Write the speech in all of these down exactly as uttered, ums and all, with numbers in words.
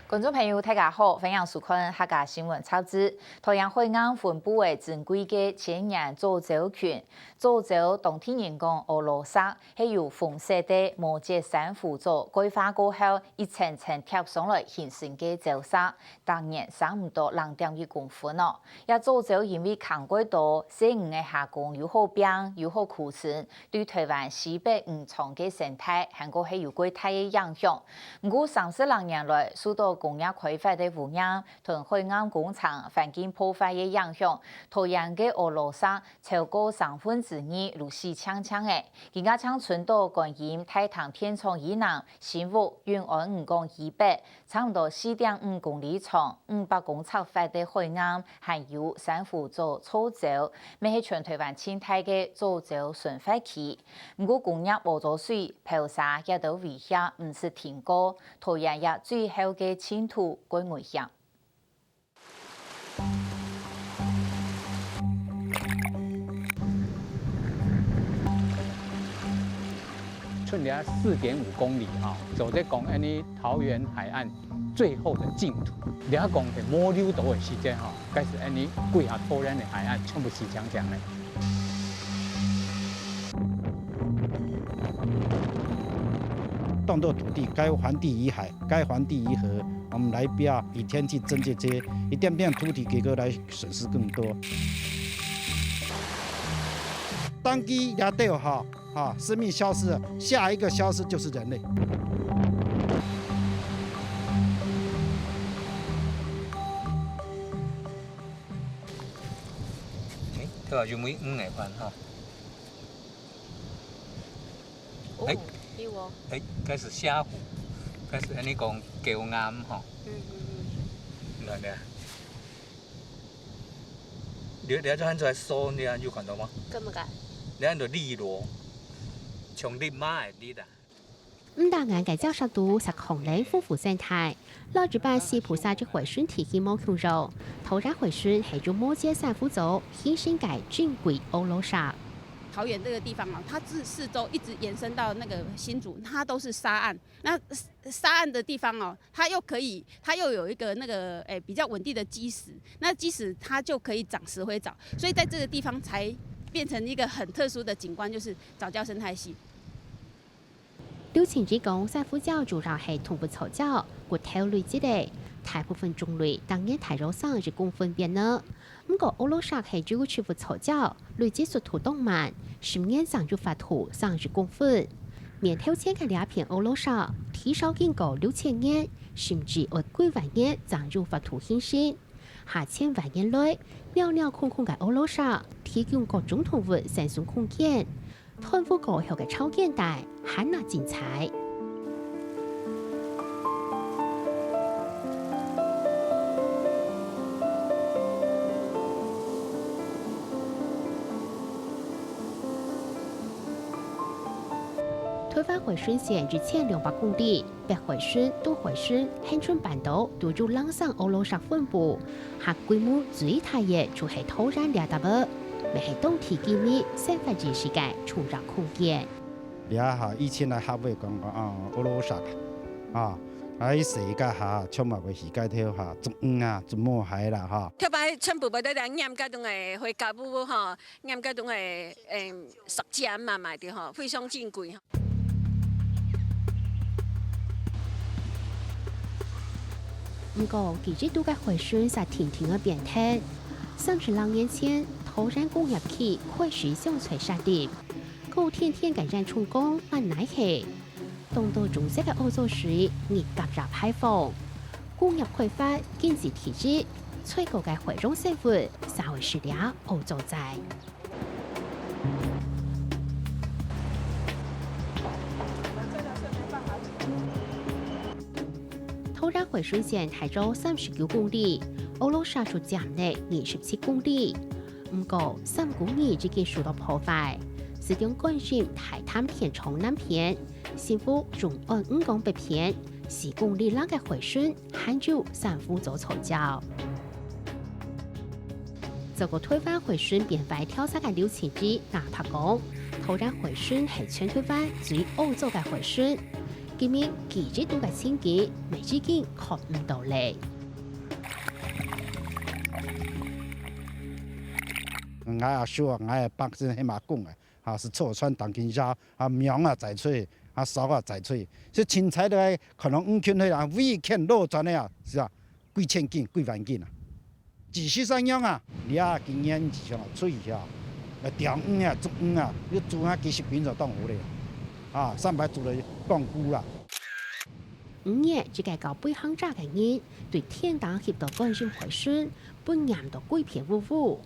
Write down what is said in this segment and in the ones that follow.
觀眾朋友，大家好，歡迎收看客家新聞雜誌。桃園海岸分布个珍貴个千年棗洲群，棗洲當地人講謳羅石，係由紅色个摩節珊瑚藻鈣化過後，一層層疊上來形成个礁石，逐年生毋到零點一公分哦。這棗洲因為坑蓋多，細魚个蝦公又好拚，又好箍身， 對臺灣西北漁場个生態還過係有較大个影響。毋過三十零年來，受到工業開發个污染同海岸工程環境破壞个影響，桃園个謳羅石超過三分之二都死淨淨仔。今下淨伸到觀音大潭片場以南、新屋、永安漁港以北， 差毋多四點五公里長、五百公尺闊个海岸，還有珊瑚礁棗洲，乜係全臺灣盡大个棗洲生活區。毋過工業屙糟水、拋沙這兜威脅毋識停過，桃園這最後个淨土較危險。 賰這四點五公里哈，就係講恁呢桃園海岸最後个淨土。你若講係無留到个時間哈，該係恁呢規下桃園个海岸全部死淨淨咧。當多土地該還地於海，該還地於河，我們來標以天地真界界，一點點土地結構來 損失更多。當佢這兜哈，哈，生命消失了，下一個消失就是人類。欸，對啊，有無魚仔款哈？ 哦，欸。有哦。欸，該係蝦虎，該係恁呢講狗眼吼。嗯，嗯，嗯。你看，你看。你，你這樣出來搜，你看有看到無？看毋到。你看到綠螺，像綠馬个綠啊。毋但𠊎个礁石肚煞紅輪豐富生態， 老一般四菩薩之迴旋體系無共樣，桃園迴旋係用摩節珊瑚礁形成个珍貴謳羅石。桃園這個地方哦，它是四周一直延伸到那個新竹，它都是沙岸。那沙岸的地方哦，它又可以，它又有一個那個，誒，比較穩定的基石，那基石它就可以長石灰藻，所以在這個地方才變成一個很特殊的景觀，就是藻礁生態系。 流傳講珊瑚礁主要係動物草礁、骨頭累積个，大部分種類逐年大約生一公分變呢。毋過謳羅石係植物植物草礁，累積速度當慢，十年正有法度生一公分。面頭前个這片謳羅石，至少經過六千年，甚至愛幾萬年正有法度形成。 下千萬年來，裊裊空空个謳羅石，提供各種動物生存空間。斷無過後个潮間帶，還較精彩。台灣迴旋線一千兩百公里， 北迴旋、東迴旋、恆春半島都有零星謳羅石分布，下規模最大个就係桃園這搭仔，乜係當地居民生活意識个重要空間。這下以前來客話講講，哦，謳羅石，啊，來世界下，全部會去該條下，種魚啊，種毛蟹啦，哈。特別全部會在這黏該種个回家屋吼，黏該種个，誒，石尖嘛，買的吼，非常珍貴吼。 毋過，佢一度个迴旋煞定定个變遷。三十零年前，桃園工業區開始相隨設立，高天天个煙囪管恁泥氣，當多棕色个屙糟水入夾入排放。工業開發經濟體制，衰過个海洋生物，煞會食了屙糟仔。 桃園迴旋線大約三十九公里，謳羅石就佔了二十七公里。毋過，三公里已經受到破壞，其中觀音大潭片場南片、新屋永安漁港北片，四公里零个回旋，還有珊瑚做草照。這個臺灣回旋變壞調查个劉清志打破講，桃園回旋係全臺灣最惡做个回旋，今日佢一度个情景，乜已經看毋到咧。𠊎阿叔啊，𠊎阿伯真係嘛講啊， 啊，係坐船當今夜，啊，網啊在吹，啊，掃啊在吹。所以清彩个可能五千歲啊，尾牽落船个啊，係啊，幾千斤、幾萬斤啊。只是三樣啊，你啊，今年就像啊，吹一下，啊，釣魚啊，捉魚啊，又捉啊，幾十斤就當好咧。啊，三擺捉了當久啦。五月，一個教飛行者个人，對天頂翕到觀音回旋，分黏到歸片烏烏。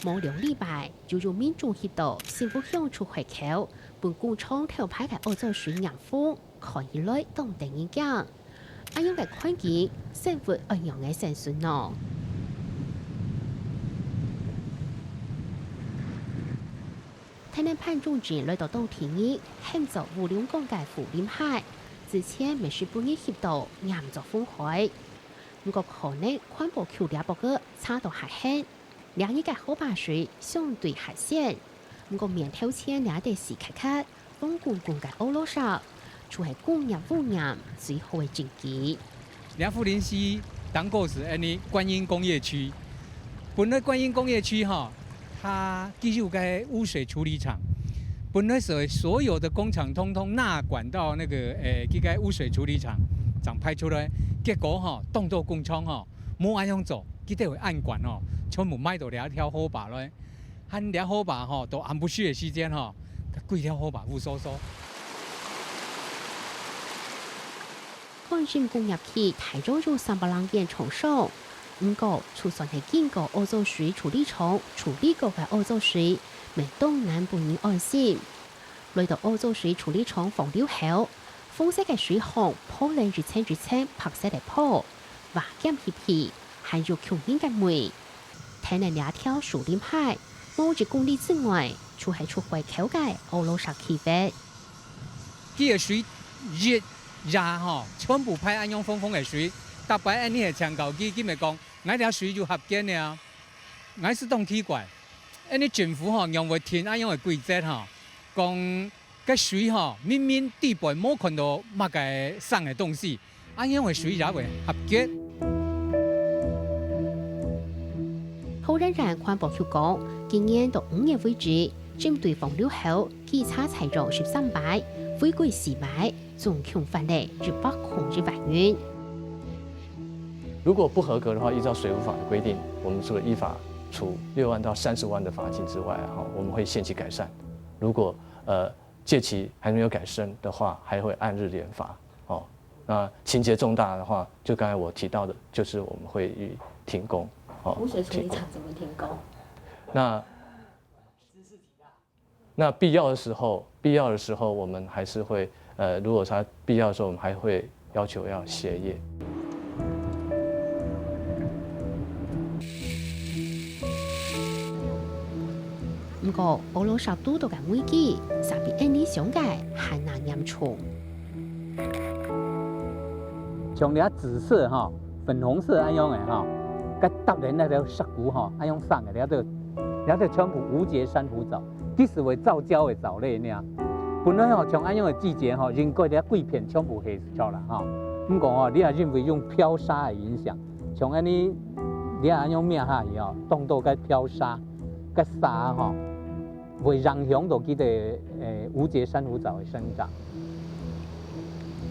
無兩禮拜， 就有民眾翕到新屋鄉出海口，分工廠偷排个惡做水黏封，看起來當得人驚。恁樣个環境，生活愛仰仔生存呢？臺南潘忠政來到當地日，喊做烏龍崗个富臨溪，之前乜係分人翕到黏著封海。毋過可能環保局這駁仔查到較遠， 這日个河壩水相對較鮮，毋過面頭前這兜濕㧡㧡、黃絳絳个烏荖石，就係工業污染最好个證據。這富臨溪當過係恁呢觀音工業區，本來觀音工業區吼，佢既有个污水處理廠，本來係所有的工廠通通納管到那個，誒，這個污水處理廠，正排出來。結果吼，當多工廠吼，無恁樣做，佢兜會暗管吼，全部埋到這條河壩來。 還這河壩吼，到暗晡時个時間吼，該歸條河壩烏疏疏。觀音工業區大約有三百零間廠商，毋過，就算係經過惡做水處理廠處理過个惡做水，乜當難分人安心。來到惡做水處理廠放流後，紅色个水項鋪等一層一層白色个布， 瓦兼起皮，還有窮人个味。跈等這條樹林溪，無一公里之外，就係出海口个烏荖石區域。佢个水一夜吼，全部排恁樣豐豐个水，逐擺恁呢係請教佢，佢乜講，𠊎這水就合格了。𠊎係當奇怪，恁呢政府吼，仰會定恁樣个規則吼，講 該水吼，明明底背無看到麼个生个東西，恁樣个水也會合格。桃園縣環保局講，今年到五月為止，針對放流後稽查採樣十三擺，違規四擺，總共罰了一百空一萬元。如果不合格的話，依照水污法的規定，我們除了依法處六萬到三十萬的罰金之外，哈，我們會限期改善。如果，呃， 屆期還沒有改善的話，還會按日連罰。哦，那情節重大的話，就剛才我提到的，就是我們會予停工。哦，污水處理廠怎麼停工？那，那必要的時候，必要的時候，我們還是會，呃，如果他必要的時候，我們還會 要求要歇業。毋過，烏荖石堵著个危機，煞比𫣆俚想个還較嚴重。像這紫色吼、粉紅色恁樣个吼，該搭等該條石牯吼，恁樣生个，這兜，這兜全部無節珊瑚藻。 其實會造礁个藻類呢。本來吼，像恁樣个季節吼，應該這歸片全部係著啦吼。毋過吼，你也因為用漂沙个影響，像恁呢，你也恁樣摸下去吼，當多該漂沙、該沙吼，會影響到佢个，誒，無節珊瑚藻个生長。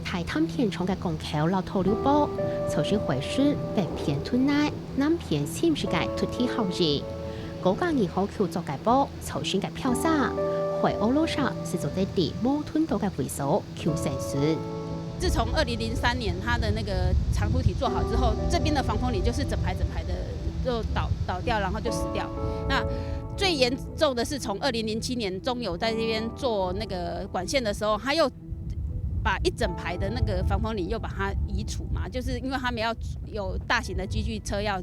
大潭電廠个港口摎套流駁，造成海水北片吞泥，南片侵蝕个土地效益。高架二號橋做个駁，造成个漂沙，海烏荖石係做得在無吞到个位所求生存。自從二零零三年它的那個長凸體做好之後，這邊的防風林就是整排整排的就倒倒掉，然後就死掉。那最嚴重的是從二零零七年中油在這邊做那個管線的時候，它又 把一整排的那個防風林又把它移除嘛，就是因為他們要有大型的機具車要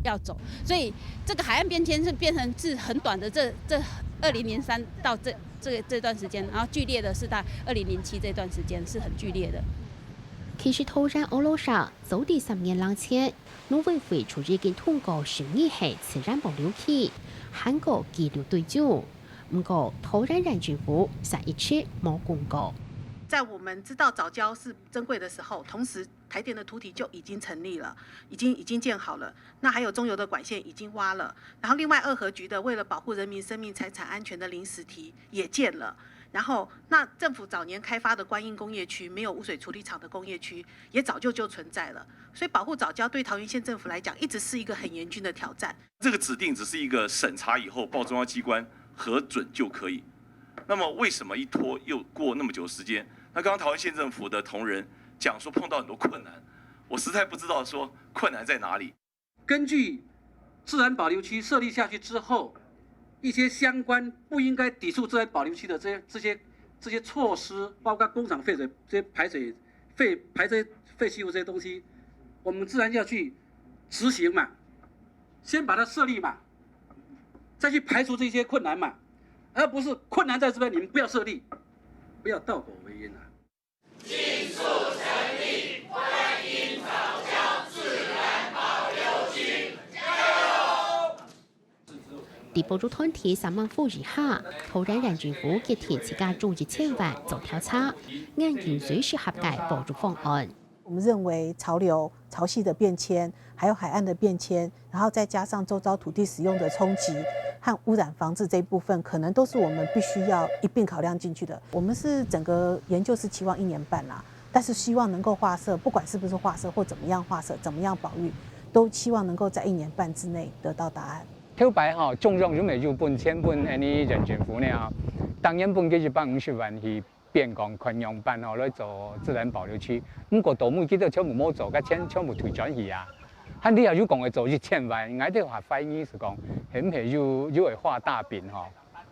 要走，所以這個海岸邊界是變成是很短的這這二零零三到這這這段時間，然後劇烈的是在二零零七這段時間是很劇烈的。其實桃園烏來社早在三年零前，農委會就已經通過承認係自然保留區，還過記錄對象。毋過，桃園縣政府卻一直無公告。在我們知道藻礁是珍貴的時候，同時台電的土體就已經成立了，已經已經建好了。那還有中油的管線已經挖了，然後另外二河局的為了保護人民生命財產安全的臨時堤也建了。然後，那政府早年開發的觀音工業區沒有污水處理廠的工業區，也早就就存在了。所以保護藻礁對桃園县政府來講，一直是一個很嚴峻的挑戰。这个指定只是一个审查以后报中央机关核准就可以。那么为什么一拖又过那么久时间？那刚刚桃园县政府的同仁讲说碰到很多困难，我实在不知道说困难在哪里。根据自然保留区设立下去之后，一些相关不应该抵触自然保留区的这些这些这些措施，包括工厂废水这些排水废排这些废弃物这些东西，我们自然要去执行嘛，先把它设立嘛，再去排除这些困难嘛，而不是困难在这边，你们不要设立，不要倒果为因啊。在保育團體三萬戶以下，桃園縣政府決定自家出一千萬做調查，研究最適合个保育方案。我们认为潮流、潮汐的变迁，还有海岸的变迁，然后再加上周遭土地使用的冲击和污染防治这一部分，可能都是我们必须要一并考量进去的。我们是整个研究是期望一年半啦，但是希望能够划设，不管是不是划设或怎么样划设，怎么样保育，都希望能够在一年半之内得到答案。头擺吼，中央有無有分錢分恁呢縣政府呢？當然分个一百五十萬去變講寬容版吼來做自然保留區，毋過到尾佢兜全部無做，个錢全部退轉去啊。還你又有講會做一千萬，𠊎兜還懷疑係講，係毋係又又會畫大餅吼，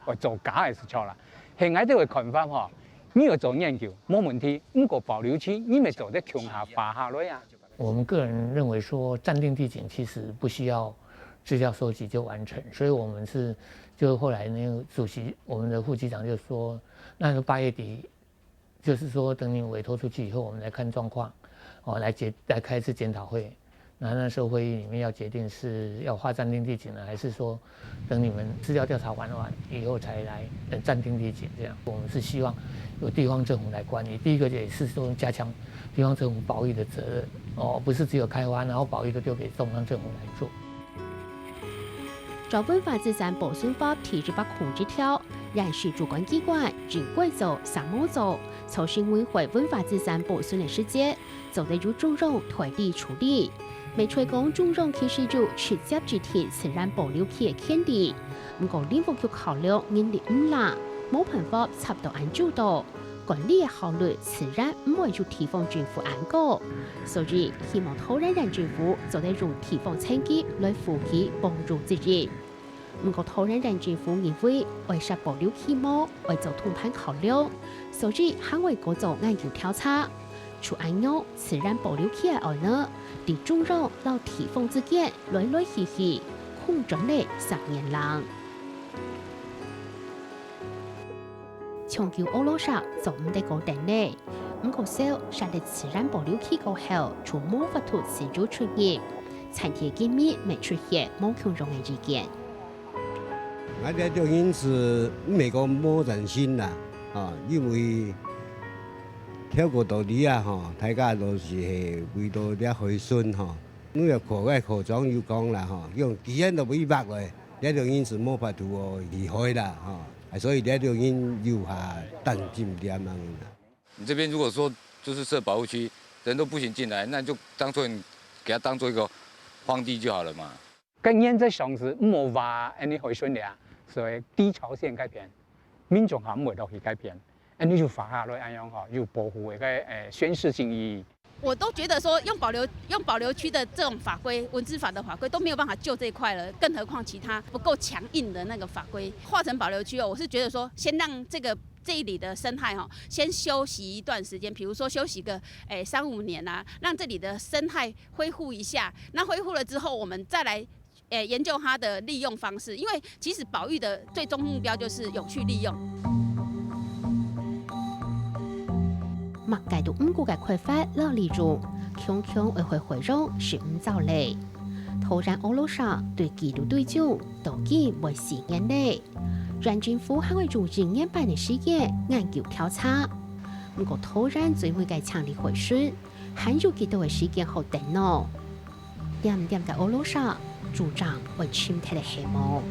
會做假个事情啦。係𠊎兜个看法吼，你愛做研究無問題，毋過保留區你乜做得共下畫下來啊。 我们个人认为说，暂定地景其实不需要资料收集就完成，所以我们是就后来那个主席，我们的副局长就说，那就八月底，就是说等你委托出去以后，我们来看状况，哦，来决来开一次检讨会。那那时候会议里面要决定是要画暂定地景呢，还是说等你们资料调查完完以后才来呃暂定地景这样？我们是希望由地方政府来管理。第一个也是说加强地方政府保育的责任，哦，不是只有开发，然后保育都丢给中央政府来做。照文化資產保存法第一百空一條，縣市主管機關應該做、啥無做，在城規會文化資產保存个時節，做得由中央代理處理。 乜雖講中央其實有直接指定自然保留區个權利，毋過林務局考量人力毋罅，無辦法插到恁周到，管理个效率自然毋會有地方政府恁高。所以希望桃園縣政府做得用地方層級來負起保育責任。毋過桃園縣政府認為，愛設保留區無，愛做通盤考量，所以還愛過做研究調查。 就恁樣，自然保留區个案呢，在中央摎地方之間來來去去，空轉了三年零。長久烏來社做毋得過等了，毋過燒設立自然保留區過後，就無法度自由出入，產地經營乜出現無共樣个意見。 𠊎這種人是毋係講無善心啦，吼，因為跳過道理啊，吼，大家都是係為到這回順吼。你若看个課長有講啦，吼，用既然都被挖了，這種人是無法度哦離開啦，吼，啊，所以這種人有下擔心點樣啦。你這邊如果說就是設保護區，人都不行進來，那就當做你給他當做一個荒地就好了嘛。 个原則上是毋好挖恁呢海筍了，所以低潮線該片，民眾還毋會落去該片，恁呢就畫下來恁樣吼，有保護个个誒宣示性意義。我都觉得说用保留用保留区的这种法规，文资法的法规都没有办法救这一块了，更何况其他不够强硬的那个法规。划成保留区哦，我是觉得说，先让这个这里的生态哈，先休息一段时间，比如说休息个诶三五年啊，让这里的生态恢复一下。那恢复了之后，我们再来诶研究它的利用方式，因为其实保育的最终目标就是永续利用。毋麼个都毋顧个開發摎利用，強強愛害海洋食物鏈咧。桃園烏魯舍對紀錄隊長到今滿四年咧，縣政府還愛用一年半个時間研究調查。毋過桃園最尾个淨利海脣，還有幾多个時間好等呢？點點个烏魯舍，組長愛尋忒个係無？